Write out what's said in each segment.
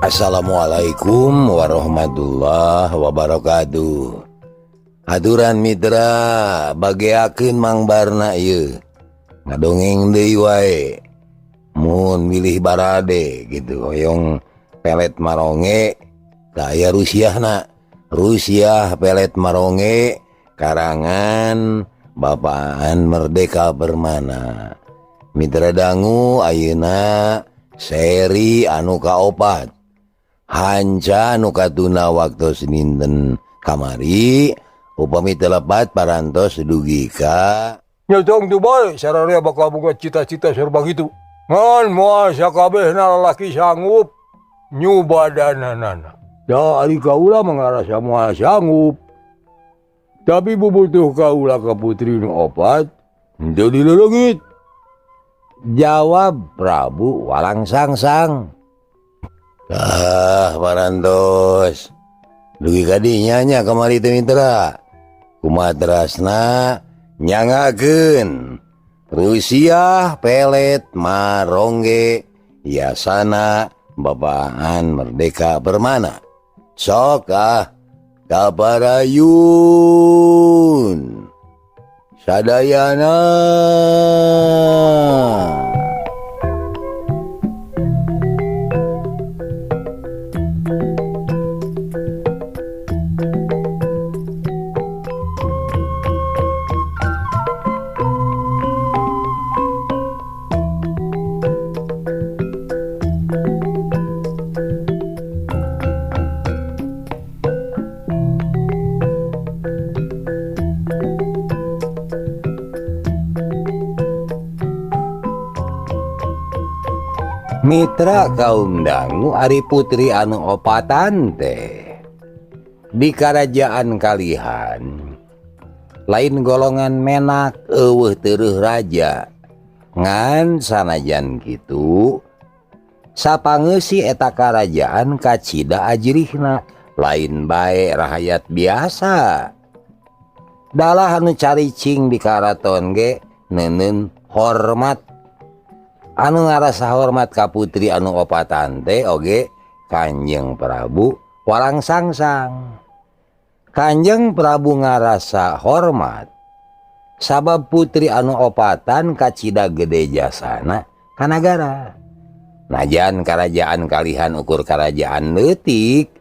Assalamualaikum warahmatullahi wabarakatuh. Aturan mitra bageakeun Mang Barna ieu. Ngadongeng deui wae. Mun milih barade gitu hoyong pelet maronge tah aya Rusiahna. Rusiah pelet maronge karangan Bapaan Merdeka Permana. Mitra dangu ayeuna seri anu kaopat. Hanca nu katuna waktu Seninten kamari upami telepat parantos dugi ka nyotong tu bae sararea bakal boga cita-cita serba kitu. Ngan moal sakabehna lalaki sanggup nyubadananana. Da ari kaula mah ngarasa moal sanggup. Tapi bubutuh kaula ka putri nu opat henteu dileleungit. Jawab Prabu Walang Sangsang. Ah, parantos dugi ka dinya nya kamari teh mitra. Kumaha terasna nyangakeun Rusiah pelet marongge yasana Babaan Merdeka Permana. Sok ah kabarayun sadayana. Mitra kaum dangu ari putri anu opatan teh di karajaan kalihan lain golongan menak eueuh teureun raja ngan sanajan kitu sapangeusi eta karajaan kacida ajrihna lain bae rahayat biasa dalah anu caricing di karaton ge neuneun hormat anu ngarasa hormat ka putri anu opatan teh oge Kanjeng Prabu Walang Sangsang. Kanjeng Prabu ngarasa hormat sabab putri anu opatan kacida gede jasana ka nagara. Najan karajaan kalihan ukur karajaan leutik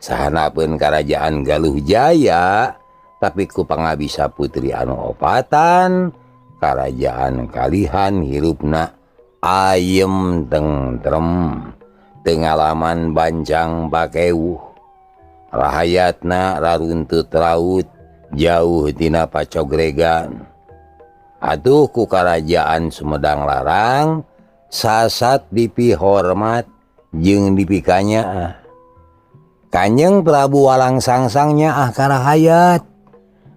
sahanapeun karajaan Galuh Jaya tapi ku pangabisa putri anu opatan karajaan kalihan hirupna ayem tentrem tengalaman bancang pakewuh rahayatna raruntut raut jauh tina pacogregan. Atuh ku karajaan Sumedang Larang sasat dipihormat jeung dipikanyaah. Kanjeng Prabu Walang Sangsang nyaah ka rahayat.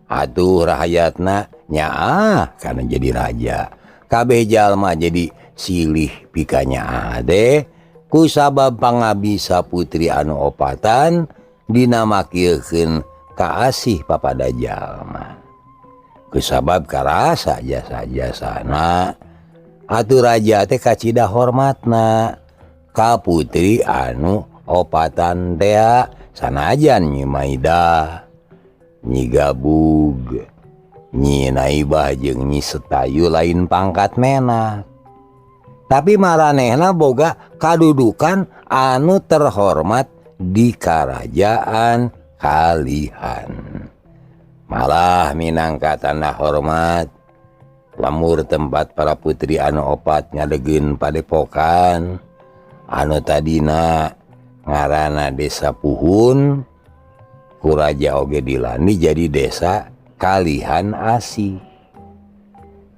Atuh rahayatna nyaah kana jadi raja. Kabeh jalma jadi silih pikanyaah teh ku sabab pangabisa putri anu opatan dinamakilkeun kaasih papada jalma. Ku sabab karasa jasa-jasana atuh raja teh kacida hormatna ka putri anu opatan tea sanajan Nyi Maidah, Nyi Gabug, Nyi Naibah jeung Nyi Setayu lain pangkat menak. Tapi maranehna boga kadudukan anu terhormat di karajaan kalihan. Malah minangka tanda hormat lemur tempat para putri anu opat ngadegin padepokan anu tadina ngaranna Desa Puhun ku raja oge dilani jadi Desa Kalihan Asih.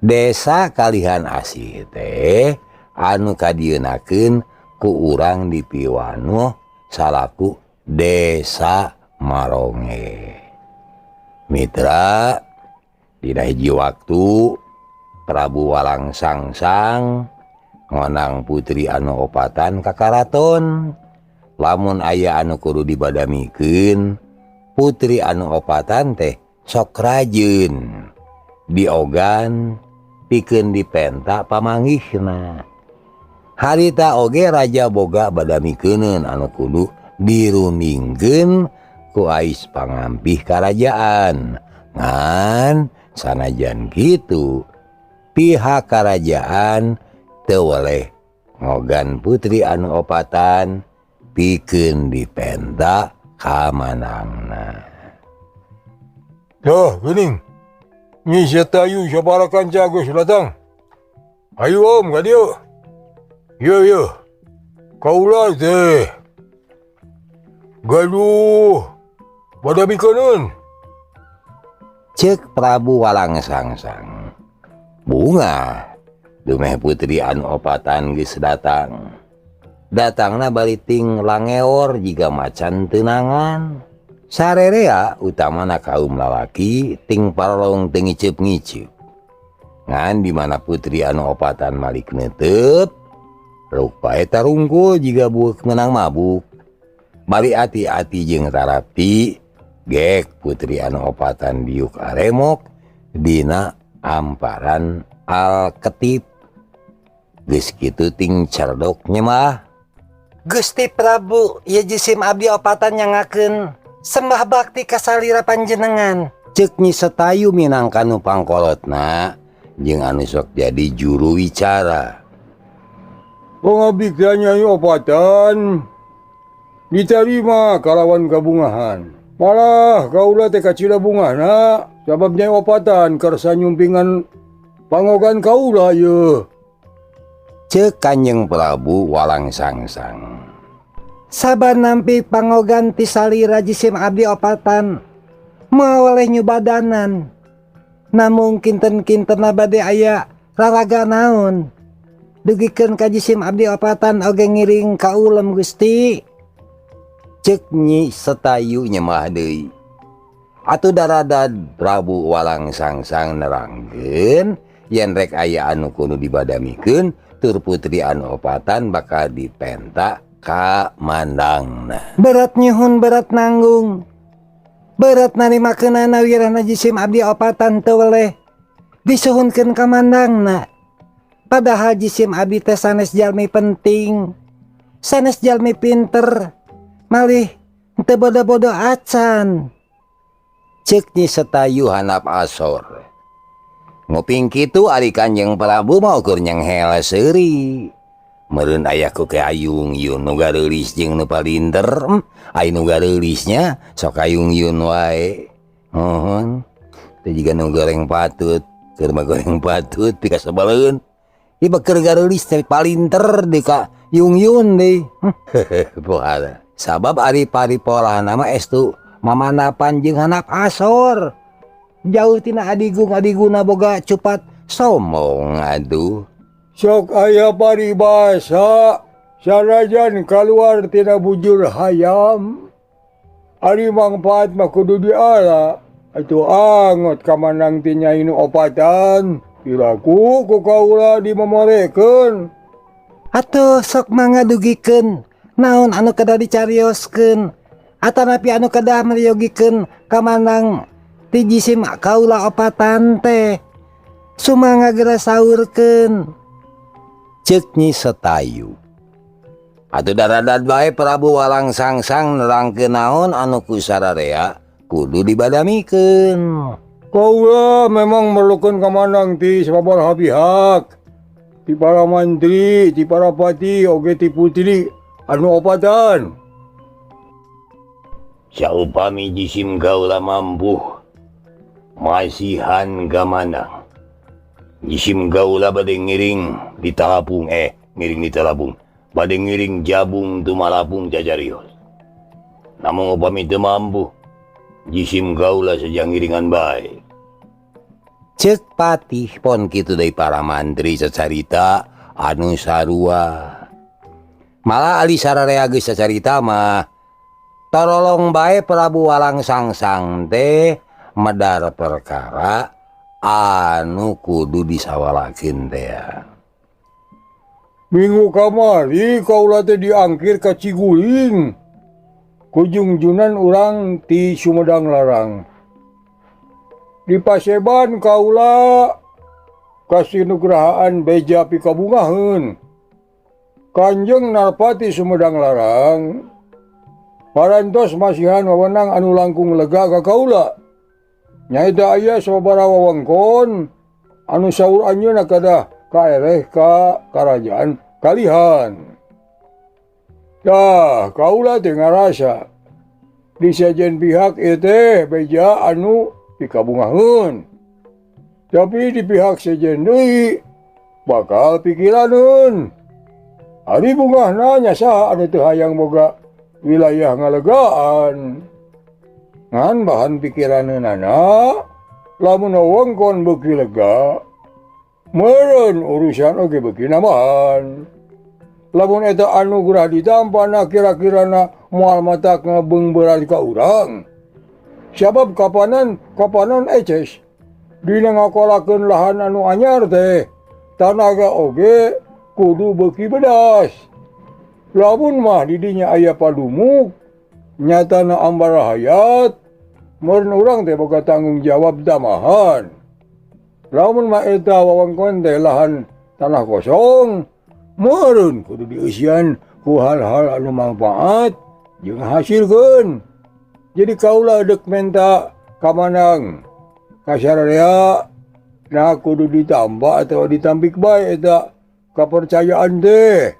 Desa Kalihan Asih teh anu kadieunakeun ku urang di Piwano salaku Desa Maronge. Mitra dina hiji waktu Prabu Walang Sangsang ngonang putri anu opatan ka karaton. Lamun aya anu kudu dibadamikeun putri anu opatan teh sok rajin diogan pikeun dipenta pamanggihna. Harita oge raja boga badamikeuneun anu kudu dirundingkeun ku ais pangampih karajaan. Ngan sanajan kitu pihak karajaan teu weleh ngogan putri anu opatan pikeun dipenta kamanangna. Tuh, geuning. Nyi Setayu sabaraha kanca geus datang. Ayo om ka dieu. Ye ye. Kaula teh. Gaduh. Badamikeun. Cek Prabu Walangsungsang. Bunga dumeh putri anu opatan geus datang. Datangna bari ting langeor jiga macan tenangan. Sarerea utamana kaum lalaki ting parolong teu ngiceup-ngiceup. Ngan di mana putri anu opatan malik neuteup, rupa eta rungkul jiga buuk menang mabuk. Bari ati-ati jeung tarapti, gek putri anu opatan diuk aremok dina amparan alketip. Geus kitu ting cerdok nyemah. Gusti Prabu, ieu jisim abdi opatan nyangakeun sembah bakti ka salira panjenengan. Ceuk Nyi Setayu minangka nu pangkolotna jeung anu sok jadi juru wicara. Pangabiktian Nyai opatan diterima kalawan kabungahan. Malah kaula teh kacida bungahna sabab Nyai opatan kersa nyumpingan pangogan kaula ye. Ceuk Kanjeng Prabu Walangsungsang. Saban nampi pangogan ti salira jisim abdi opatan moal weleh nyubadanan. Namung kinten-kintena bade aya raraga naon. Dugikeun ka jisim abdi opatan oge ngiring ka ulem Gusti. Ceuk Nyi Setayu nyemah deui. Atuh daradad Prabu Walangsungsang nerangkeun yen rek aya anu kudu dibadamikeun tur putri anu opatan bakal dipenta ka mandangna. Berat nyuhun berat nanggung. Berat narimakeunana wirahna jisim abdi opatan teu weleh disuhunkeun ka mandangna. Padahal jisim abdi teh sanes jalmi penting, sanes jalmi pinter, malih teu bodo-bodo acan. Ceuk Nyi Setayu hanap asor. Nguping kitu ari Kanjeng Prabu mah ukur nyenghel seuri. Meureun aya ku ke ayung yun nu gareulis jeung nu palinter, aya nu gareulisnya sok ayung yun wae. Nuhun. Teu jiga nu goreng patut, keur mah goreng patut pikasebeleun. Ieu keur gareulis teh palinter deui ka yung yun deui. Pohala. Sabab ari paripolahna mah estu mamanapan jeung hanap asor. Jauh tina adigung adiguna boga cupat sombong aduh. Sok aya paribasa sanajan kaluar tina bujur hayam. Ari mangfaat mah kudu diala. Atuh angot kamanang ti Nyai nu opatan. Piraku ku kaula dimomorekeun. Atuh sok mangga dugikeun naon anu kedah dicarioskeun atanapi anu kedah meryogikeun kamanang ti jisim kaula opatan teh. Sumangga geura saurkeun. Ceuk Nyi Setayu. Atuh daradad bae Prabu Walangsungsang nerangkeun naon anu ku sararea kudu dibadamikeun. Kaula memang merlukeun kamanang ti sababaraha pihak. Ti para mantri, ti para pati, oge ti putri anu opatan. Saupami jisim kaula mampu masihan kamanang. Jisim kaula bade ngiring ditalapung, ngiring ditalapung. Bade ngiring jabung tumalapung cacarios. Namung upami teu mampu, jisim kaula saja ngiringan bae. Ceuk patih pon kitu deui para mantri sacarita anu sarua. Malah ali sararea geus sacarita mah torolong bae Prabu Walangsungsang teh medar perkara anu kudu disawalakeun teh. Minggu kamari kaula teh diangkir ka Ciguling. Kujungjunan urang ti Sumedang Larang. Di Paseban kaula Kasinugrahaan beja pikabungaheun. Kanjeng Narpati Sumedang Larang parantos masihan wewenang anu langkung lega ka kaula. Nyaeta aya sababaraha wewengkon anu saur anjeunna kedah kaereh ka karajaan kalihan. Tah, kaula teh ngarasa di sejen pihak ieu teh beja anu pikabungaheun. Tapi di pihak sejen deui bakal pikiraneun. Ari bungahna nya saha anu teu hayang boga wilayah ngalegaan. Ngan bahan pikiraneunana lamun wewengkon beuki lega meureun urusan oge beuki nambahan. Lamun eta anugerah ditampana kira-kirana moal matak ngabeungbeurad ka urang. Sabab kapanan eces dina ngakolakeun lahan anu anyar teh tanaga oge kudu beuki bedas. Lamun mah di dinya aya padumuk nyatana ambar hayat meureun urang teh boga tanggung jawab tamahan. Lamun mah eta wewengkon teh lahan tanah kosong meureun kudu dieusian ku hal-hal anu mangfaat jeung hasilkeun. Jadi kaula deuk menta kamanang kasararea nah kudu ditambah atau ditampik bae eta kapercayaan teh.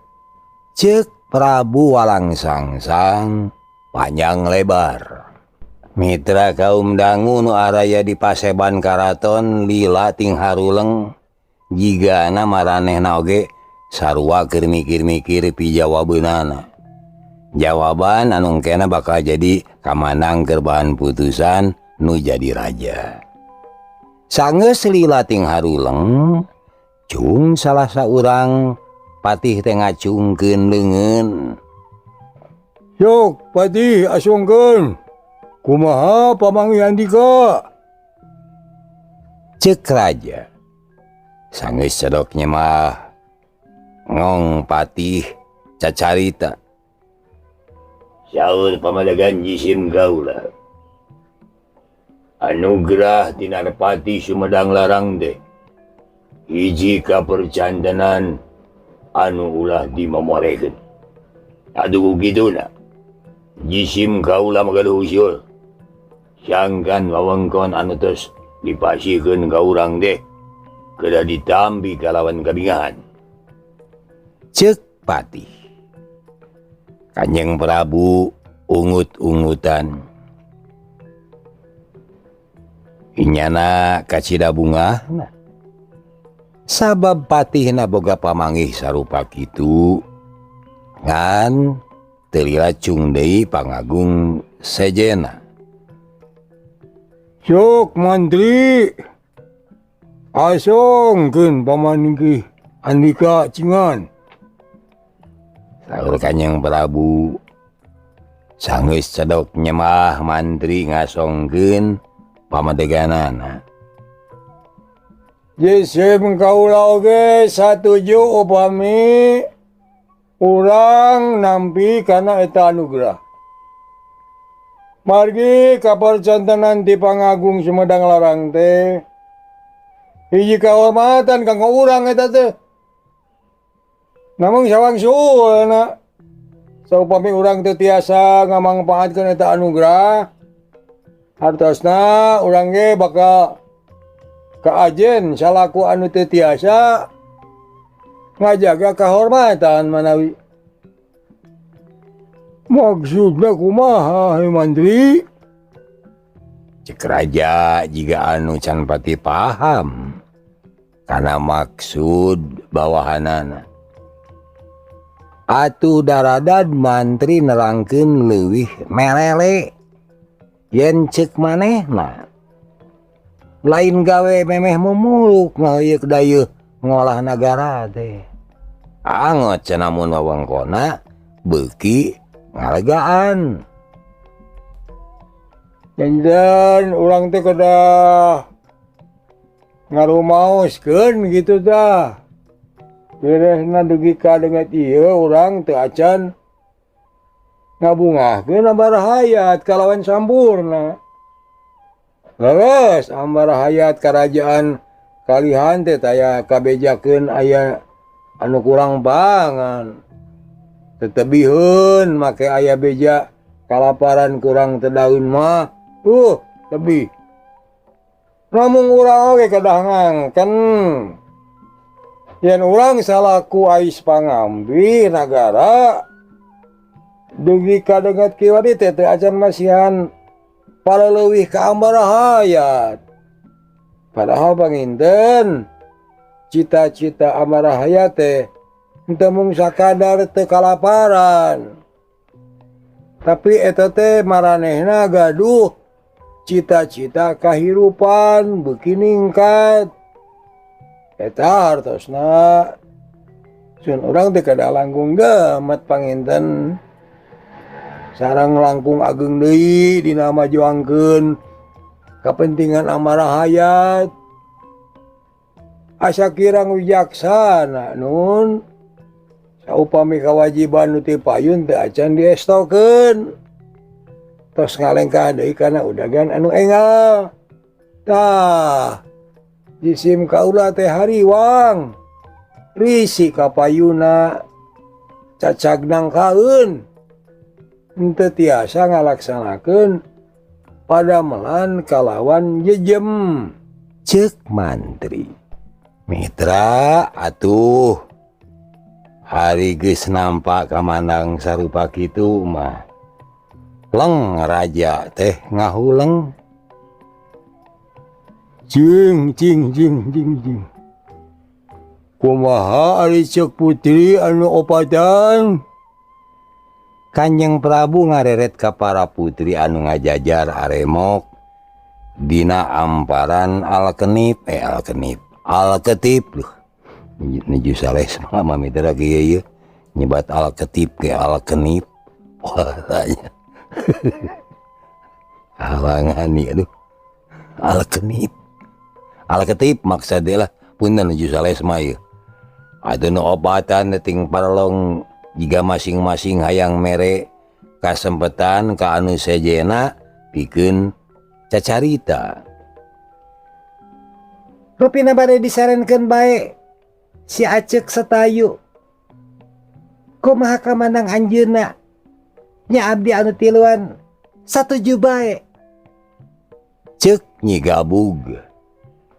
Ceuk Prabu Walangsungsang panjang lebar. Mitra kaum dangu nu araya di Paseban Karaton lila ting haruleng jigana maranehna oge sarua keur mikir-mikir pijawabeunana. Jawaban anu engkena bakal jadi kamanang keur bahan putusan nu jadi raja. Sanggeus lila ting haruleng, cung salah saurang patih teh ngacungkeun leungeun. Yok patih asungkeun. Kumaha pamanggih andika? Ceuk raja. Sanggeus cedok nyemah ngong patih cacarita. Saur pamadegan jisim kaula. Anugerah ti Narpati Sumedang Larang teh hiji kapercantenan anu ulah dimomorekeun. Aduh kituna. Jisim kaula magaduh usul. Sangkan wewengkon anu tos dipasihkeun ka urang teh kedah ditampi kalawan kabingahan. Ceuk patih. Kanjeng Prabu ungut-ungutan. Inyana kacida bungahna. Sabab patihna boga pamanggih sarupa kitu ngan teu lila cung deui pangagung sejena. Sok mantri asongkeun pamanggih andika cingan. Saur Kanjeng Prabu sanggeus cedok nyemah mantri ngasongkeun pamadeganana. Jisim kaula oge satuju upami urang nampi kana eta anugerah. Margi kapercantenan ti Pangagung Sumedang Larang teh hiji kahormatan kanggo urang eta teh. Namung sawangsulna saupami urang teu tiasa ngamangpaatkeun eta anugerah, hartosna urang ge bakal kaajen salaku anu teu tiasa ngajaga kahormatan manawi. Maksudna kumaha he mantri? Cek raja jiga anu can pati paham kana maksud bawahanana. Atuh daradad mantri nerangkeun leuwih melele yen ceuk manehna. Lain gawe memeh mumuluk ngaheuyeuk dayeuh ngolah nagara teh. Angot cenah mun wewengkonna beuki ngalegaan. Jangan urang teh kedah ngarumaoskeun gitu tah. Beresna dugi ka deungeut ieu urang teu acan ngabungahkeun ambar hayat kalawan sampurna. Leres ambar hayat kerajaan Kalihan teh taya kabejakeun aya anu kurang pangan. Tetebiheun make aya beja kalaparan kurang teu daun mah. Tebih. Namung urang oge kedah ngangken. Yen urang salaku ais pangambi nagara dugi ka deungeut kiwari teh teu acan masihan paleleuwih ka Amarahayat. Padahal panginten cita-cita Amarahayat teh henteu mung sakadar teu kalaparan. Tapi eta teh maranehna gaduh cita-cita kahirupan beuki ningkat. Eta hartosna sun urang teh kada langkung gemet panginten. Sareng langkung ageng deui dina majuangkeun kepentingan Amarahayat. Asa kirang wijaksana nun. Saupami kawajiban nu ti payun teu acan diestokeun. Tos ngalengkah deui kana udagan anu enggal. Tah, jisim kaula teh hariwang. Risi kapayuna cacag nangkaeun. Henteu tiasa ngalaksanakeun padamelan kalawan jejem. Ceuk mantri. Mitra atuh hari geus nampak kamandang sarupa kitu mah. Leng raja teh ngahuleng. Cing cing cing cing cing. Kumaha ari ceuk putri anu opatan? Kanjeng Prabu ngareret ka para putri anu ngajajar aremok dina amparan alkenip alkenip alketip loh. Nuju saleh mah mami teh lagi ieu nyebat alketip ke alkenip. Wah, halangan ieu aduh. Alkenip. Alketip maksud lah punten nuju saleh mah ieu. Atuh nu obatan ting parlong jika masing-masing hayang mere kasempetan ka anu sejena pikeun cacarita. Rupina bade disarenkeun bae si Acek Setayu. Kumaha kamanang anjeunna? Nya abdi anu tiluan satuju bae. Ceuk Nyi Gabug.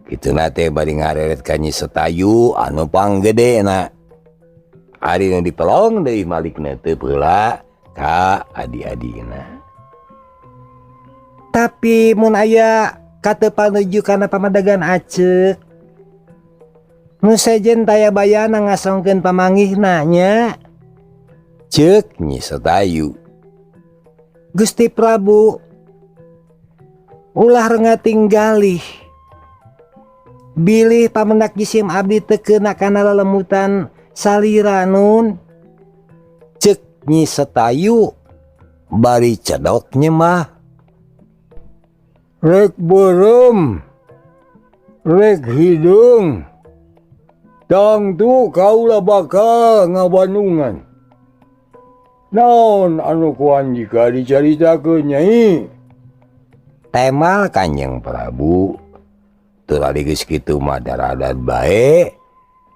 Kituna teh bari ngareret ka Nyi Setayu anu panggedena. Ari nu dipelong deui malikna teu peula ka adi-adina. Tapi mun aya kateu panuju kana pamadegan Acek, nu sejen taya bayana ngasongkeun pamanggihna nya. Ceuk Nyi Setayu. Gusti Prabu ulah rengating galih. Bilih pamendak jisim abdi teu keuna kana lelemutan salira nun. Ceuk Nyi Setayu bari cedok nyemah. Rek beureum, rek hideung, tangtu kaula bakal ngabandungan. Naon anu ku andika dicaritakeun Nyai? Temal Kanjeng Prabu. Teu lali geus kitu mah daradat bae.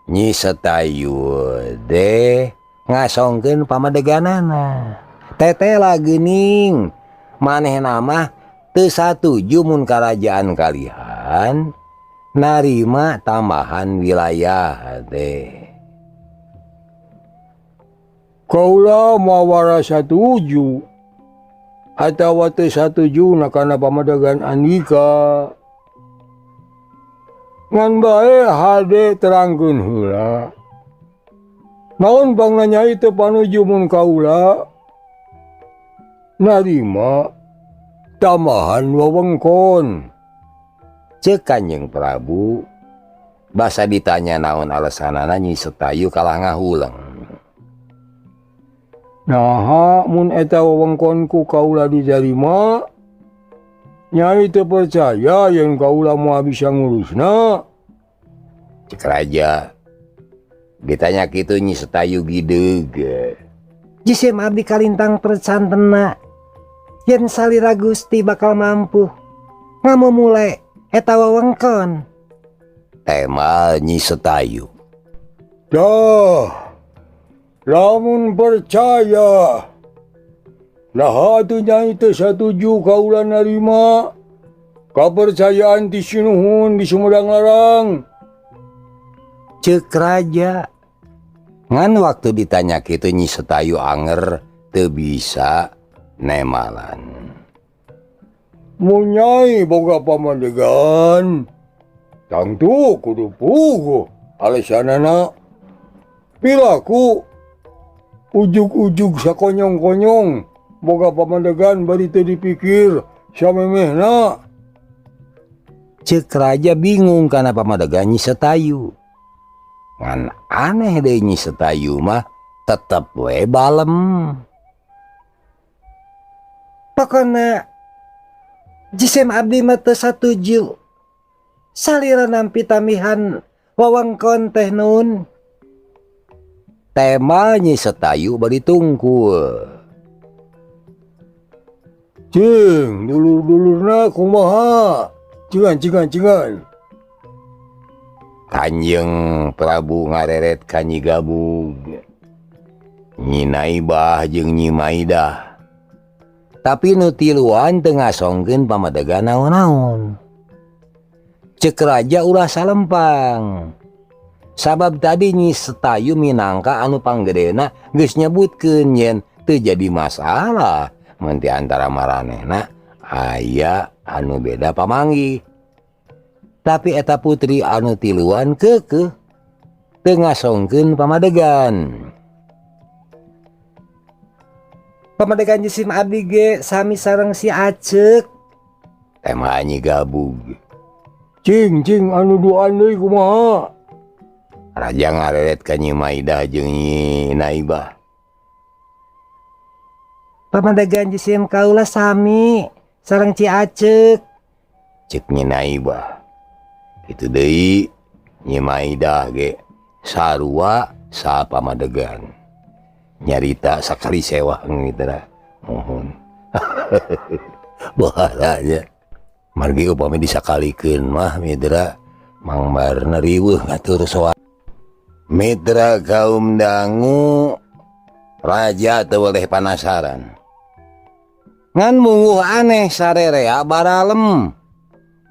Nyi Setayu teh ngasongkeun pamadeganana. Teteh geuning manehna mah teu satuju mun karajaan kalihan narima tambahan wilayah teh. Kaula mawara satuju atawa teu satujuna kana pamadegan andika. Ngan bae hade terangkeun heula. Naon pangna Nyai teu panuju mun kaula narima tambahan wewengkon. Ceuk Kanjeng Prabu basa ditanya naon alasanana Nyi Setayu kalah ngahuleng. Naha mun eta wewengkon ku kaula ditarima, Nyai teu percaya yen kaula moal bisa ngurusna. Cek raja ditanya kitu Nyi Setayu gideug. Jisim abdi kalintang percantena yen salira Gusti bakal mampu ngamumule eta wewengkon. Tema Nyi Setayu. Dah, lamun percaya nah atuh nyai teu satuju kaula narima kapercayaan ti Sinuhun di Sumedang Larang. Ceuk raja. Ngan waktu ditanya kitu Nyi Setayu anger teu bisa nemalan. Mun nyai boga pamadegan, tangtu kudu puguh alesanana. Pilaku ujug-ujug sakonyong-konyong boga pamadegan bari teu dipikir samemehna. Ceuk raja bingung kana pamadegan Nyi Setayu. Ngan aneh deui Nyi Setayu mah tetep we balem. Pokona jisim abdi mah teu satuju. Salira nampi tamihan wewengkon teh nun. Tema Nyi Setayu bari tungkul. Cing, dulur-dulurna kumaha? Cingan, cingan, cingan. Kanjeng Prabu ngareret ka Nyi Gabug, Nyi Naibah jeung Nyi Maidah. Tapi nu tiluan teu ngasongkeun pamadegan naon-naon. Ceuk raja ulah salempang. Sabab tadi Nyi Setayu minangka anu panggedena geus nyebutkeun yen teu jadi masalah mun ti antara maranehna aya anu beda pamanggih. Tapi eta putri anu tiluan keukeuh teu ngasongkeun pamadegan. Pamadegan jisim abdi ge sami sareng si Aceuk. Tema Nyi Gabug. Cing, cing anu duaan deui kumaha? Raja ngareret ka Nyi Maidah jeung Nyi Naibah. Pamadegan jisim kaula sami sareng Ci Aceuk. Ceuk Nyi Naibah. Kitu deui Nyi Maidah ge sarua sapamadegan. Nyarita sakali sewah mitra mohon. Bahalanya margi upami disakalikeun mah mitra mangbarna riweuh ngatur soa. Mitra kaum dangu raja teu boleh panasaran. Ngan mungguh aneh sarerea baralem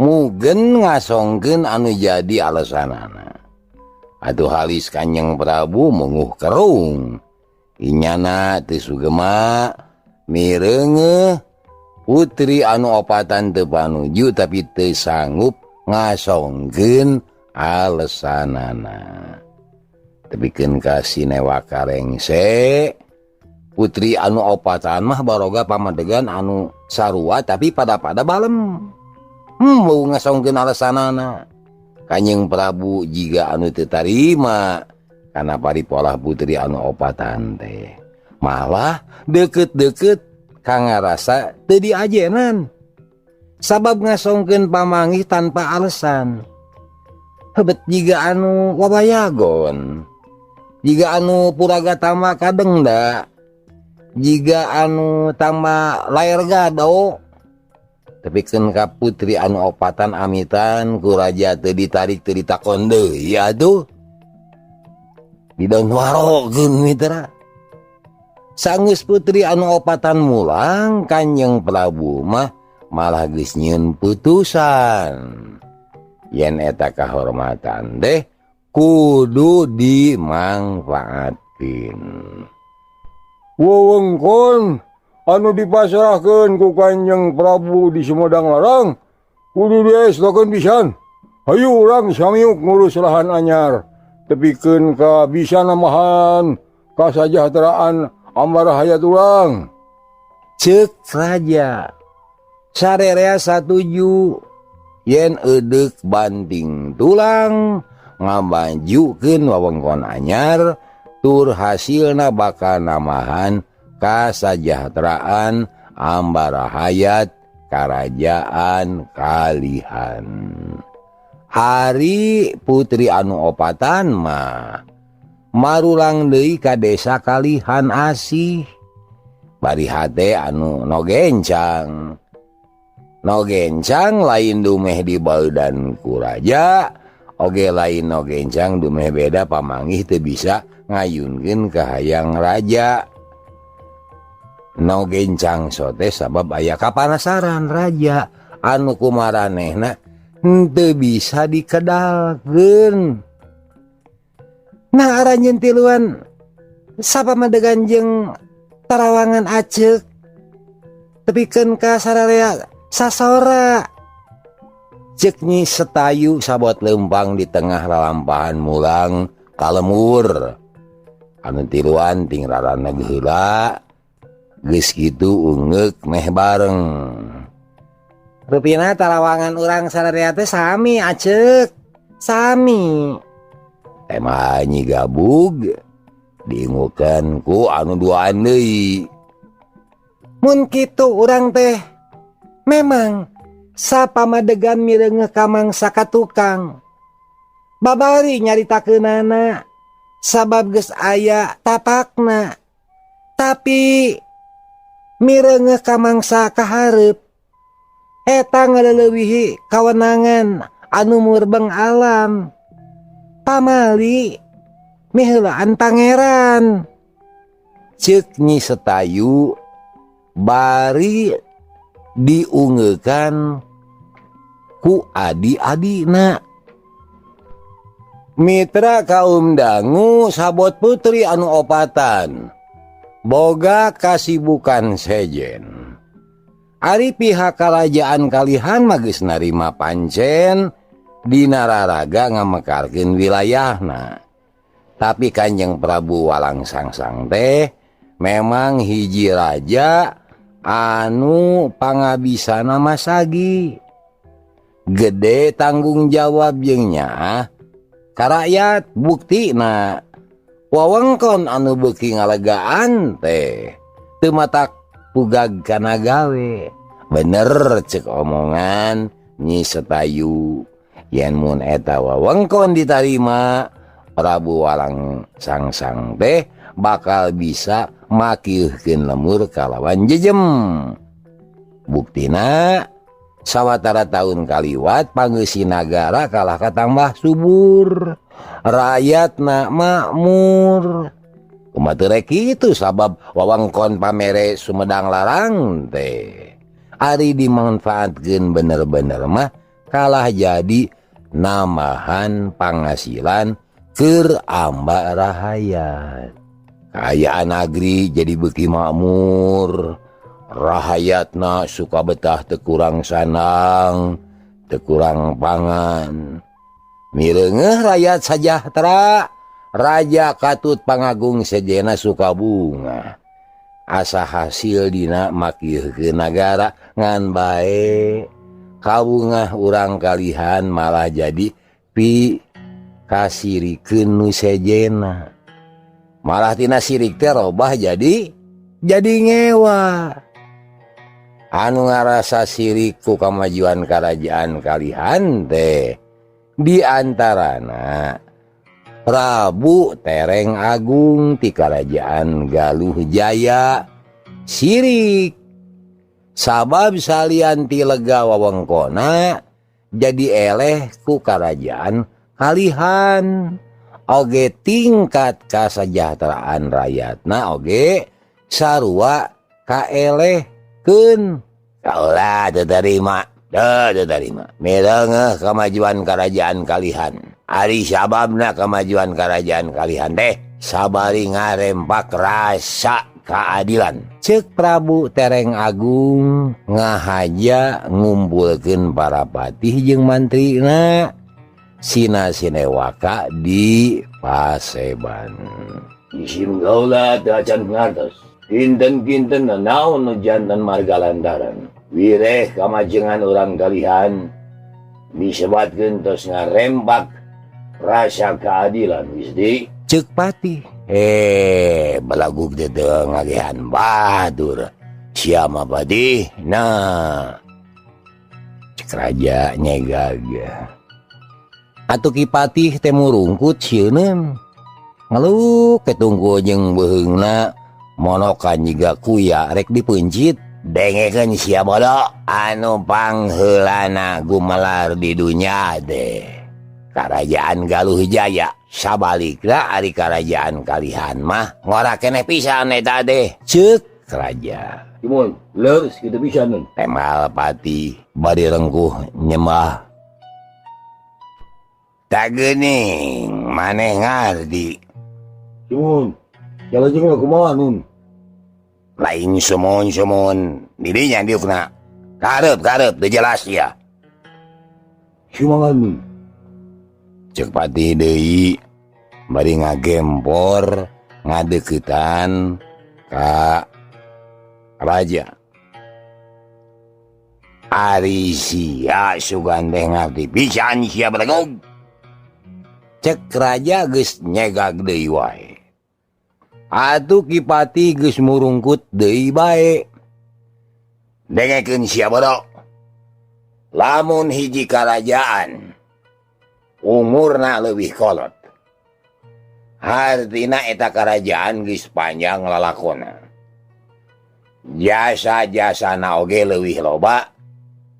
mugen ngasongkeun anu jadi alesanana. Atuh halis Kanjeng Prabu mungguh kerung. Inyana teu sugema mireungeuh putri anu opatan teu panuju tapi teu sanggup ngasongkeun alesanana. Tepikeun ka Sinewa Karengse putri anu opatan mah baroga pamadegan anu sarua tapi pada-pada balem. Mau ngasongkeun alesanana. Kanjeng Prabu jiga anu teu tarima kana paripolah putri anu opatan teh. Malah deket-deket kangarasa teu diajenan. Sabab ngasongkeun pamanggih tanpa alasan. Hebet jiga anu wabayagon. Jiga anu puraga tama kadengda. Jiga anu tama layar gado. Tepikeun ka putri anu opatan amitan ku raja teu ditarik teu ditakon deui atuh. Didon warogeun mitra. Sanggeus putri anu opatan mulang Kanjeng Prabu mah malah geus nyieun putusan. Yen eta kahormatan teh kudu dimangfaatkeun. Wewengkon anu dipasrahkeun ku Kanjeng Prabu di Sumedang Larang kudu diestokeun pisan. Hayu urang samiuk ngurus lahan anyar. Tepikeun ka bisa namahan kasajahteraan ambar hayat urang. Ceuk raja sarerea satuju yen eudek banting tulang ngamajukeun wewengkon anyar tur hasilna bakal namahan kasajahteraan ambar hayat karajaan Kalihan. Hari putri anu opatan mah marulang deui ka desa Kalihan Asih. Bari hate anu no gencang. No gencang lain dumeh di baudan ku raja, Oge lain no gencang dumeh beda pamanggih teu bisa ngayunkeun ka hayang raja. No gencang sote sabab aya kapanasaran raja anu kumaranehna henteu bisa dikedalkeun. Nah aranjeun tiluan sapamadegan jeung tarawangan aceuk tepikeun ka sararea sasora. Cek Nyi Setayu sabot lempang di tengah lalampahan mulang kalemur. Anu tiluan ting rarana geheula geus kitu ungeuk meh bareng. Rupina tarawangan urang sararea teh sami aceuk. Sami. Tema Nyi Gabug diingukeun ku anu duaan deui. Mun kitu urang teh memang sapamadegan mireungeuh ka mangsa ka tukang. Babari nyaritakeunana sabab geus aya tapakna. Tapi mireungeuh ka mangsa kahareup eta ngaleuwihi kawenangan anu murbeng alam. Pamali miheulaan pangeran. Ceuk Nyi Setayu bari diungeukan ku adi-adina. Mitra kaum dangu sabot putri anu opatan boga kasibukan sejen. Ari pihak karajaan kalihan mah geus narima pancen dina raraga ngamekarkeun wilayahna. Tapi Kanjeng Prabu Walangsungsang teh memang hiji raja anu pangabisana masagi. Gede tanggung jawab jeung nyaah ka rakyat, buktina wewengkon anu beuki ngalegaan teh teu matak pugag kana gawe. Bener cek omongan Nyi Setayu, yen mun eta wewengkon ditarima Prabu Walangsungsang teh bakal bisa makieuhkeun lemur kalawan jejem. Buktina sawatara tahun kaliwat pangeusi nagara kalah katambah subur, rakyatna makmur. Kumaha teu rek kitu sabab wewengkon pamere Sumedang Larang teh ari dimanfaatkeun bener-bener mah kalah jadi namahan panghasilan keur amba rahayat. Kaayaan nagri jadi beuki makmur, rahayatna suka betah teu kurang sanang, teu kurang pangan. Mireungeuh rakyat sajahtera, raja katut pangagung sejena suka bunga. Asa hasil dina makieuhkeun nagara ngan bae kabungah urang kalihan malah jadi pi kasirikeun nu sejena. Malah tina sirik teh robah jadi ngewa. Anu ngarasa sirik ku kamajuan karajaan kalihan teh di antarana Prabu Tereng Agung ti karajaan Galuh Jaya sirik sabab salian ti lega wewengkona jadi eleh ku karajaan kalihan. Oge tingkat kasejahteraan rakyatna oge sarua kaelehkeun. Kaula teu tarima, teu tarima. Mireungeuh kamajuan karajaan kalihan. Ari sababna kamajuan karajaan kalihan teh sabari ngarempak rasa keadilan. Ceuk Prabu Tereng Agung ngahaja ngumpulkeun para patih jeung mantrina sina sinewaka di Paseban. Isim gaula teu acan ngartos. Kinten-kinten naon nu janten marga lantaran. Wireh kamajengan urang kalihan disebatkeun tos ngarempak rasa keadilan Gusti. Ceuk patih. Balagug teh teu ngagehan batur. Sia mah patih. Nah, cek raja nyegag. Atuh Ki Patih teh murungkut sieuneun. Ngeluh ketungku jeung beuheungna monokan jiga kuya rek dipeuncit. Dengekeun sia bodo anu pangheulana gumelar di dunya teh. Karajaan Galuh Jaya sabalikna ari karajaan Kalihan mah ngora keneh pisan eta teh ceuk raja. Mun leres kitu pisan. Temal Patih bari rengkuh nyembah. Tak geuning maneh ngarti. Mun jalajengna kumaha nun? Lain sumon-sumon dirinya diukna. Karep-karep teu jelas ya. Sumangan nun. Ceuk Patih deui bari ngagempor ngadeuketan ka raja. Ari sia sugan teh ngarti pisan sia belegog. Cek raja geus nyegag deui wae. Atuh Ki Patih geus murungkut deui bae. Dengekeun sia bodoh. Lamun hiji karajaan umurna leuwih kolot, hartina eta karajaan geus panjang lalakona. Jasa-jasana oge leuwih loba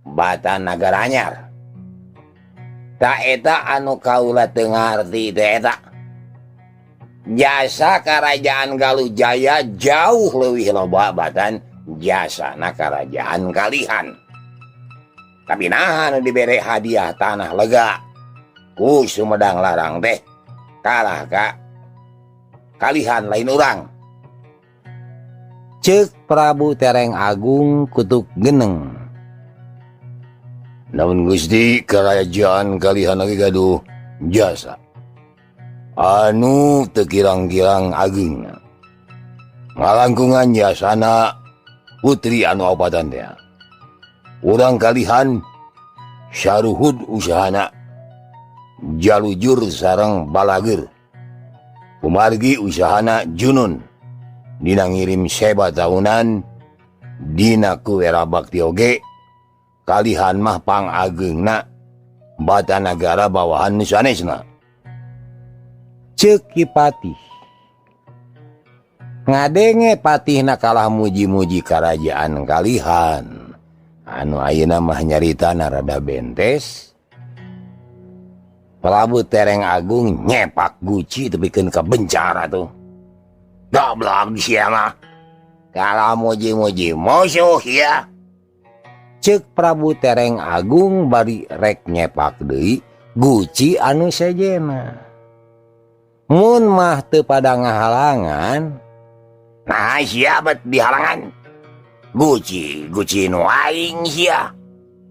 batan nagara anyar. Ta eta anu kaula teu ngarti teh eta. Jasa karajaan Galuh Jaya jauh leuwih loba batan jasana karajaan Kalihan. Tapi naha nu dibere hadiah tanah lega ku Sumedang Larang teh kalah ka Kalihan lain urang. Ceuk Prabu Tereng Agung kutuk geneng. Namun Gusti kerajaan Kalihan lagi gaduh jasa anu teu kirang-kirang ageungna. Ngalangkungan jasana putri anu opatan teh. Urang Kalihan saruhud usahana jalujur sareng balageur. Kumargi usahana junun dina ngirim seba tahunan dina kuwera bakti oge. Kalihan mah pangageungna bata nagara bawahan sanesna. Ceuk Ki Patih. Ngadenge patihna kalah muji-muji karajaan Kalihan anu ayeuna mah nyaritana rada bentes. Prabu Tereng Agung nyepak guci tepikeun ka bencara tuh. Goblok sia mah. Kalah muji-muji musuh ya. Ceuk Prabu Tereng Agung bari rek nyepak deui guci anu sejena. Mun mah teu pada ngahalangan, nah sia bet dihalangan. Guci, guci nu aing sia.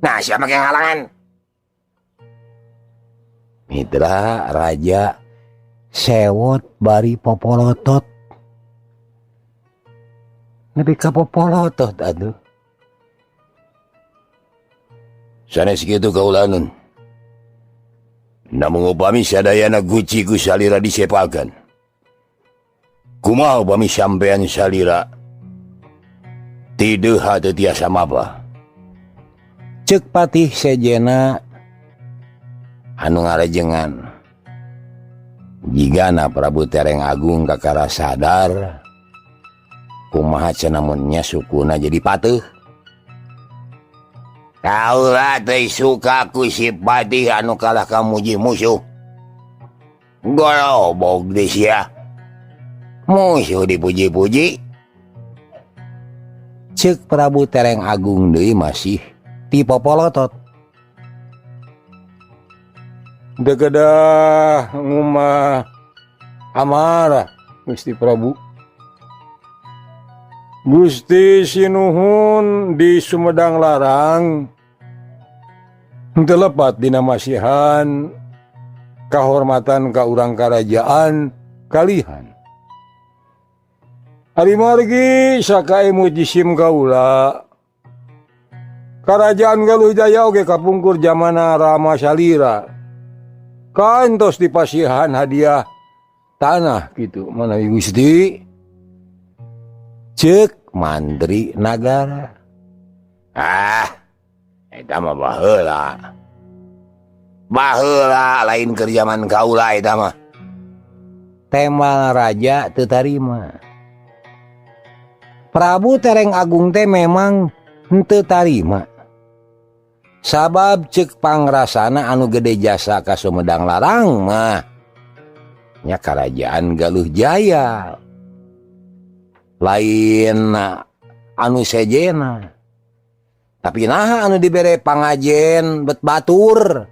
Nah sia make ngahalangan. Mitra raja sewot bari popolotot. Nepi ka popolotot atuh. Sanes kitu kaulanun. Namun upami sadayana guci ku salira disepakan. Kumaha upami sampean salira tideuha teu tiasa mapa. Ceuk patih sejena anu ngarejengan. Jigana Prabu Tereng Agung kakara sadar kumaha cenah mun nya sukuna jadi pateuh. Kaula teh suka ku si patih anu kalah ka muji musuh. Gorobog deui sia. Musuh dipuji-puji. Ceuk Prabu Tereng Agung deui masih tipopolotot. Dekedah ngumah amarah Gusti Prabu. Gusti Sinuhun di Sumedang Larang telepat dina masihan kahormatan ka urang karajaan Kalihan. Ari margi sakaemu jisim kaula Karajaan Galuh Jaya oge kapungkur jamana Rama Salira. Kantos dipasihan hadiah tanah gitu manawi Gusti. Ceuk mantri nagara. Ah, eta mah baheula. Baheula lain keur jaman kaula eta mah. Temal raja teu tarima. Prabu Tereng Agung teh memang henteu tarima. Sabab cek pangrasana anu gede jasa ka Sumedang Larang mah nya Karajaan Galuh Jaya. Lain anu sejena. Tapi naha anu dibere pangajen bet batur.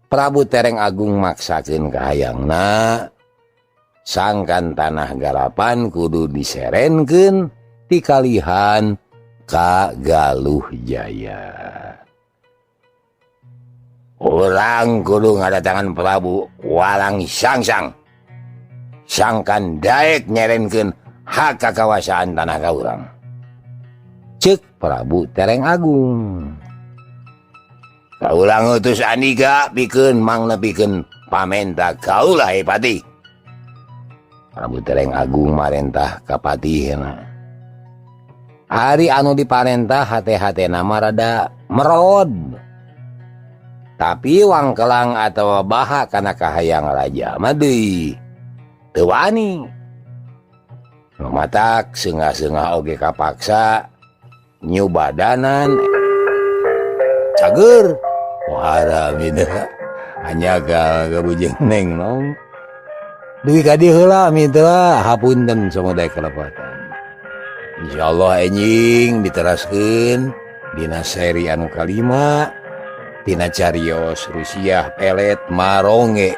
Prabu Tereng Agung maksakeun kahayangna sangkan tanah garapan kudu diserenkeun tikalihan ka Galuh Jaya. Urang kudu ngadatangan Prabu Walang Sangsang. Sangkan daek nyerenkeun hak kakawasaan tanah ka urang. Ceuk Prabu Tereng Agung. Kaulah ngutus Andika pikeun mangnepikeun pamenta kaula he Patih. Prabu Tereng Agung marentah ka patihna. Ari anu diparentah hate-hatena mah rada merod. Tapi wangkelang atawa baha kana kahayang raja mah deui teu wani. Nu matak seungah-seungah oge kapaksa nyubadanan cager. Wah, mitra hanya ka bujeng neng nong. Duwi ka dieu heula mitra, hapunten samudaya kalepatan. Insyaallah enjing diteraskeun dina seri anu kalima tina carios Rusiah Pelet Maronge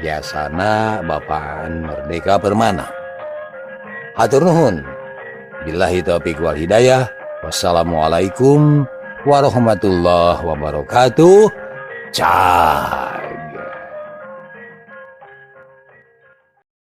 jasana Bapaan Merdeka Permana. Hatur nuhun. Billahi taufik wal hidayah. Wassalamualaikum warahmatullahi wabarakatuh. Cai.